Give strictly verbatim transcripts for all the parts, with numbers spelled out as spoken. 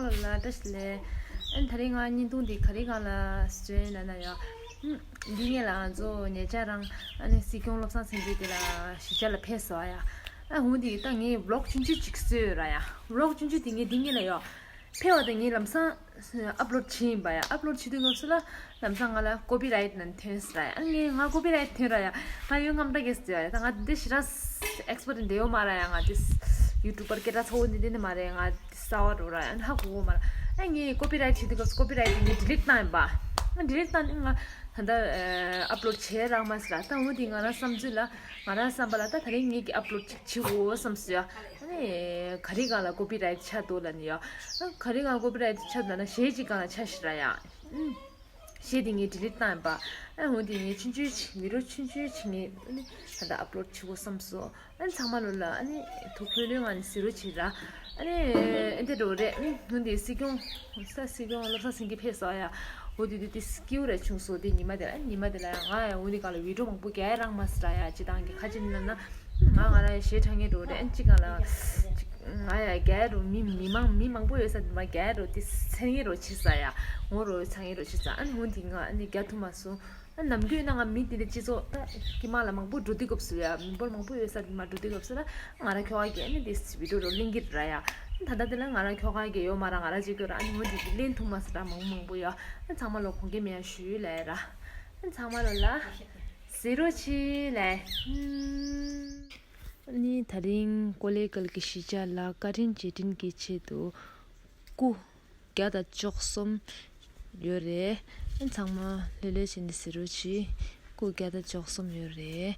ལ་བཀྲ་ཤིས་བདེ་ལེགས། ཨ་ནི་དེ་རིང་ང་བརྙན་ཐུང་འདི་ག་རེ་སྒང་ལ་བཟོས་ན་ན་ཡ། ཨུམ། འདི་ངེད་ལ་ང་ཚོ་ཉེ་ཆར་རང་ཨ་ནི་སྲིད་སྐྱོང་བློ་བཟང་སེང་གེ་དེ་ལ་གཞིས་ཆགས་ལ་ཕེབས་སོང་ཡ། ཨ་འོ་འདི་ད་ངས་བི་ལོག་ཆུང་ཆུང་ཅིག་བཟོས་ཡོད་ར་ཡ། བི་ལོག་ཆུང་ཆུང་དེ་ངས་འདི་ངེད་ལ་ཡ། ཕེབས་པ་དང་ངས་ལམ་སང་ཨབ་ལོཌ་བྱས་ཡིན་པ་ཡ། ཨབ་ལོཌ་བྱེད་དུས་སྐབས་སུ་ལ་ལམ་སང་ང་ལ་ཀོ་པི་རའིཊ་ནང་ཐོན་སོང་ར་ཡ། ཨ་ངས་ང་ཀོ་པི་རའིཊ་ཐོན་ར་ཡ། ང་ཡོད་རྔམ་དྲག་གེ་ཟེར་ཡ། ད་ང་འདི་ཞེ་དྲག་ཨེག་སི་པར་ཊི་འདི་ཡོད་མ་ར་ཡ། ང་འདི་ཡུ་ཊུབ་པར་སྐད་གྲགས་ཚ་བོ་འདི་འདི་ནི་མ་རེད། ང་འདི་གསར་བ་འགྲོ་ར་ཡ། ཧ་གོ་གོ་མ་ར། ཨ་ངས་ཀོ་པི་རའིཊ་བྱེད་དུས་སྐབས་སུ་ཀོ་པི་རའིཊ་ངས་ཌི་ལིཊ་བཏང་ཡིན་པ། ང་ཌི་ལིཊ་བཏང་ནི་ང་ད་ལྟ་ཨབ་ལོཌ་བྱས་རག་མ་སོང་ར། ད་འོ་འདི་ང་རང་བསམ་ཚུལ་ལ། ང་རང་བསམ་པ་ལ་ད་དེ་རིང་ངེད་ཀྱིས་ཨབ་ལོཌ་ཅིག་བྱེད་དགོས་བསམ་སོང་ཡ། ཨ་ནི་ག་རེ་སྒང་ལ་ཀོ་པི་རའིཊ་ཆགས་འདུག་ལབ་ནི་ཡ། ཨ་ག་རེ་སྒང་ལ་ཀོ་པི་རའིཊ་ཆགས་འདུག་ན་གཞས་ཅིག་སྒང་ལ་ཆགས་ཤག་ར་ཡ། ཨུམ། གཞས་དེ་ངས་ཌི་ལིཊ་བཏང་ཡིན་པ། ཨ་འོ་དེ་ངས་ཆུང་ཆུང་ཅིག་བི་ཌི་ཡོ་ཆུང་ཆུང་ཅིག་ངས་ཨ་ནི་ད་ལྟ་ཨབ་ལོཌ་བྱེད་དགོས་བསམ་སོང་། ཨ་ནི་ཚང་མ་ལོ་ལ་ཨ་ནི་ཐུགས་ལྷོད་ལྷོད་ངང་ནས་གཟིགས་རོགས་བྱེད་ར། ཨ་ནི་ཨེ་འདྲ་འགྲོ་རེད། ཨ་ནི་འོ་དེ་སྲིད་སྐྱོང་ས་སྲིད་སྐྱོང་བློ་བཟང་སེང་གེ་ཕེབས་སོང་ཡ། འོ་དེ་དེ་དེ་སྐྱིད་པོ་ར་བྱུང་སོང་། དེ་ཉི་མ་དེ་ལ་ཨ་ནི་ཉི་མ་དེ་ལ་ཡ་ང་ཡ་འོ་དེ་སྒང་ལ་བི་ཌི་ཡོ་མང་པོ་རྒྱག་རག་མ་སོང་ར་ཡ། སྤྱིར་བཏང་གི་ཁ་ཆེ་ནི་ལབ་ན། ང་ང་རང་ཡང་གཞས་འཁྲབ་མཁན་འགྲོ་རེད། ཨ་ནི་གཅིག་སྒང་ལ་ང་ཡང་རྒྱལ་རོ་མི་མི་མང་མི་མང་པོ་ཡོད་ས་དེ་མ་རྒྱལ་རོ་དེ་འཚེར་མཁན་རོ་བྱེད་ས་ཡ། ངོ་རོ་ཚ་མཁན་རོ་བྱེད་ས། ཨ་ནི་འོ་དེ་ང་ཨ་ནི་རྒྱལ་ཐུབ་མ་སོང་། ཨ་ནམ་རྒྱུན་ན་ང་མི་དེ་འདྲ་སྤྱི་ཚོགས་ད་དཀྱིལ་མ་ལ་མང་པོ་འགྲོ་དུས་སྐབས་སུ་ཡ། མི་འབོར་མང་པོ་ཡོད་ས་དེ་མ་འགྲོ་དུས་སྐབས་སུ་ལ་ང་རང་ཁྱོ་ག་གིས་ཨ་ནི་དེ་བི་ཌི་ཡོ་རོ་ལེན་གྱི་ར་ཡ། ད་ལྟ་དེ་ལ་ང་རང་ཁྱོ་ག་གིས་ཡོད་མ་ར་ང་རང་གཅིག་གིས་ར། ཨ་ནི་འོ་དེ་ལེན་ཐུབ་མ་སོང་ར་མང་པོ་མང་པོ་ཡ། ཨ་ཚང་མ་ལོ་གོང་གི་མེ་ཡ་ཞུ་ལ་ཡ་ར། ཨ་ཚང་མ་ལོ་ལ། ཟེར་རོ་ཆི་ལེ། ཨ་ནི་དེ་རིང་ཀོ་ལེ་གལ་གྱི་གཞིས་ཆགས་ལ་བཀའ་དྲིན་རྗེས་དྲན་གྱི་ཆེད་དུ་སྐུ་བརྒྱ་དང་བཅུ་གསུམ་ཡོད་རེད། ཨ་ཚང་མ་ལྷོད་ལྷོད་བྱས་ནས་ཟེར་རོ་ཆི། སྐུ་བརྒྱ་དང་བཅུ་གསུམ་ཡོད་རེད།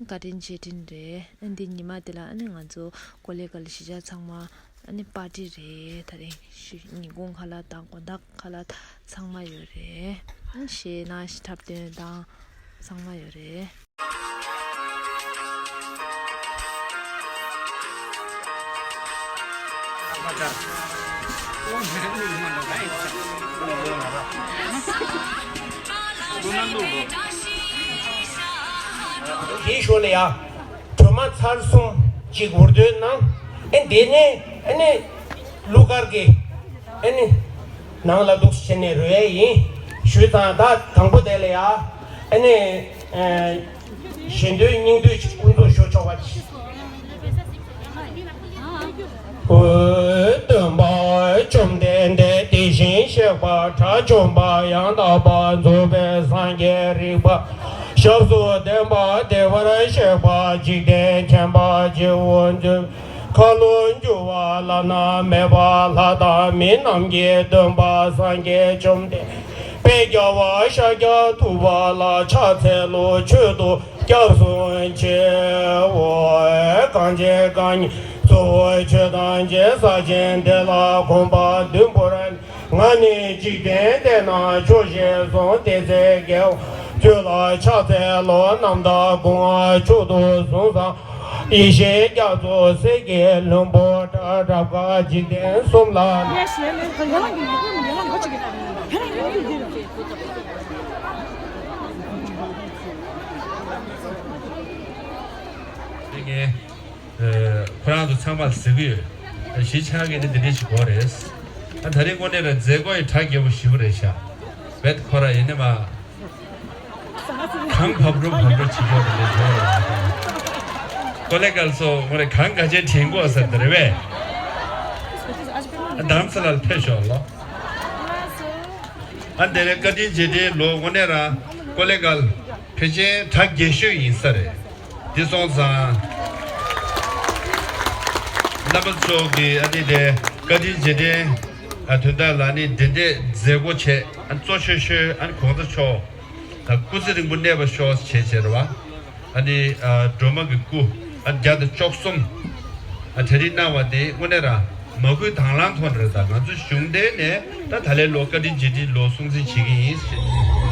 བཀའ་དྲིན་རྗེས་དྲན་རེད། ཨ་འདི་ཉི་མ་དེ་ལ་ཨ་ནི་ང་ཚོ་ཀོ་ལེ་གལ་གཞིས་ཆགས་ཚང་མ་ཨ་ནི་པར་ཊི་རེད། དེ་རིང་ཞུ་ཉིན་གུང་ཁ་ལག་དང་དགོང་དག་ཁ་ལག་ཚང་མ་ཡོད་རེད། ཨ་གཞས་ནང་འཁྲབ་སྟོན་དང་ཚང་མ་ཡོད་རེད། དེའི་ཞོར་ལ་ཡ། སྒྲོལ་མ་ཚར་གསུམ་ཅིག་འུར་རྡོའི་ནང་། ཨེ་དེ་ནས་ཨེ་ནས་གླུ་གར་གྱི་ཨེ་ནས་ནང་ལ་འདུག་བྱས་ནས་རོལ་ཡས་ཡིན། ཞུས་ཙང་ད་དང་པོ་དེ་ལ་ཡ། ཨེ་ནས་ཨེ་ཞེ་འདོད་སྙིང་འདོད་ཅིག་ཀུན་རྫོབ་ཞུ་ཆོག་པ་ཅིག་འོད་སྟོན་པ་བཅོམ་ལྡན་འདས་དེ་བཞིན་གཤེགས་པ་དགྲ་བཅོམ་པ་ཡང་དག་པར་རྫོགས་པའི་སངས་རྒྱས་རིག་པ་ཞབས་སུ་ལྡན་པ་བདེ་བར་གཤེགས་པ་འཇིག་རྟེན་མཁྱེན་པ་སྤྱི་བོ་འཛིན། ཁ་ལོ་སྒྱུར་བ་བླ་ན་མེད་པ་ལྷ་དང་མི་རྣམས་ཀྱི་སྟོན་པ་སངས་རྒྱས་བཅོམ་ལྡན་དཔལ་རྒྱལ་བ་ཤཱཀྱ་ཐུབ་པ་ལ་ཕྱག་འཚལ་ལོ། མཆོད་དོ་སྐྱབས་སུ་མཆིའོ། གངས་ཅན་གང་ཉིད་གཙོ་བོ་ཆོས་ཐམས་ཅད་གསལ་བྱེད་འདི་ལ་གོམས་པ་བདུན་བོར་ནས། ང་ནི་འཇིག་རྟེན་འདས་ན་མཆོག་ཞེས་གསུངས། དེ་ཚེ་དགེ་བ་བཅུ་ལ་ཕྱག་འཚལ་ལོ། རྣམ་དག་སྐུ་ལྔ་མཆོག་ཏུ་བཟུང་ས། ཡེ་ཤེས་རྒྱ་མཚོ་གསེར་གྱི་ལྷུན་པོ་འདྲ། རབ་དཀར་འཇིག་རྟེན་གསུམ་ལ། ངས་ཁོ་རང་ཚོ་ཚང་མར་ཟེར་གི་ཡོད། གཞིས་ཆགས་ཀྱི་ནི་འདི་འདྲ་ཞིག་དགོས་རེད། ཨ་དེ་རིང་དངོས་གནས་ལ་མཛད་སྒོ་ཡི་གྲ་རྒྱས་པོ་ཞེ་པོ་རེད་ཤག་བེད་ཁོ་ར་ཡིན་ནི་མ། གངས་བབས་རོ་བབས་རོ་བྱེད་ཀྱོག་དེ་འདྲ་བྱུང་བ་རེད། ཀོ་ལེ་གལ་སོ་ངོ་རེ་གངས་ག་ཅན་དྲན་གོ་ཟེར་དེ་རེད་བས། རྡ་རམ་ས་ལར་ཕེབས་ཤོག་ལོ། ཨ་དེ་རེད། བཀའ་དྲིན་རྗེས་དྲན་ལོ་དངོས་གནས་རང་ཀོ་ལེ་གལ་ཕལ་ཆེར་གྲ་རྒྱས་ཤོས་ཡིན་ས་རེད། འདི་སོང་ཙང་རྣམ་པ་ཚོ་གི་ཨ་ནི་དེ་བཀའ་དྲིན་རྗེས་དྲན་ཨ་དོན་དག་ལ་ནི་འདི་འདྲས་མཛད་སྒོ་བྱས། ཨ་གཙོ་ཆེ་ཤོས་ཨ་ནི་གོང་ས་མཆོག་ད་སྐུ་ཚེ་རིང་པོ་གནས་པར་ཤོག་ཅེས་བྱས་རེད་བ། ཨ་ནི་ཨ་སྒྲོལ་མ་གི་སྐུ་ཨ་བརྒྱ་དང་བཅུ་གསུམ་ཨ་གྲ་སྒྲིག་གནང་བ་དེ་དངོས་གནས་རང་མ་སྐུལ་དང་བླངས་ཐོག་ནས་རེད། ད་ང་ཚོ་གཞུང་འབྲེལ་ནས་ད་ད་ལན་ལོ་བཀའ་དྲིན་རྗེས་དྲན་ལོ་སྲུང་བརྩི་བྱེད་ཀྱི་ཡིན་ཞེས།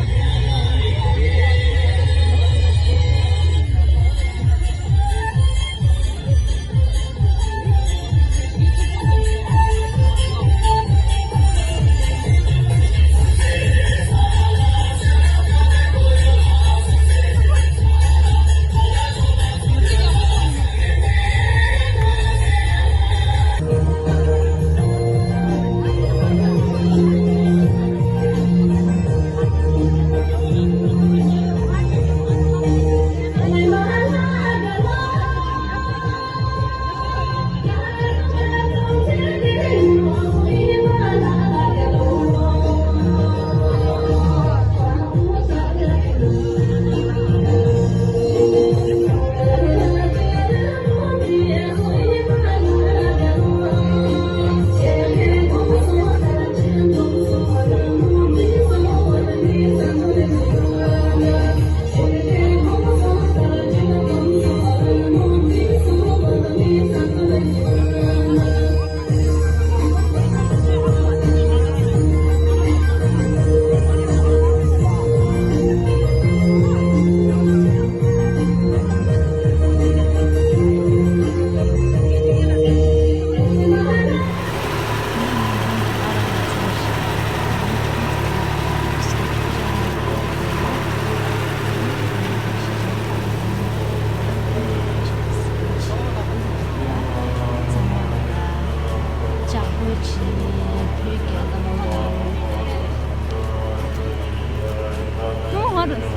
ཨ་རུ་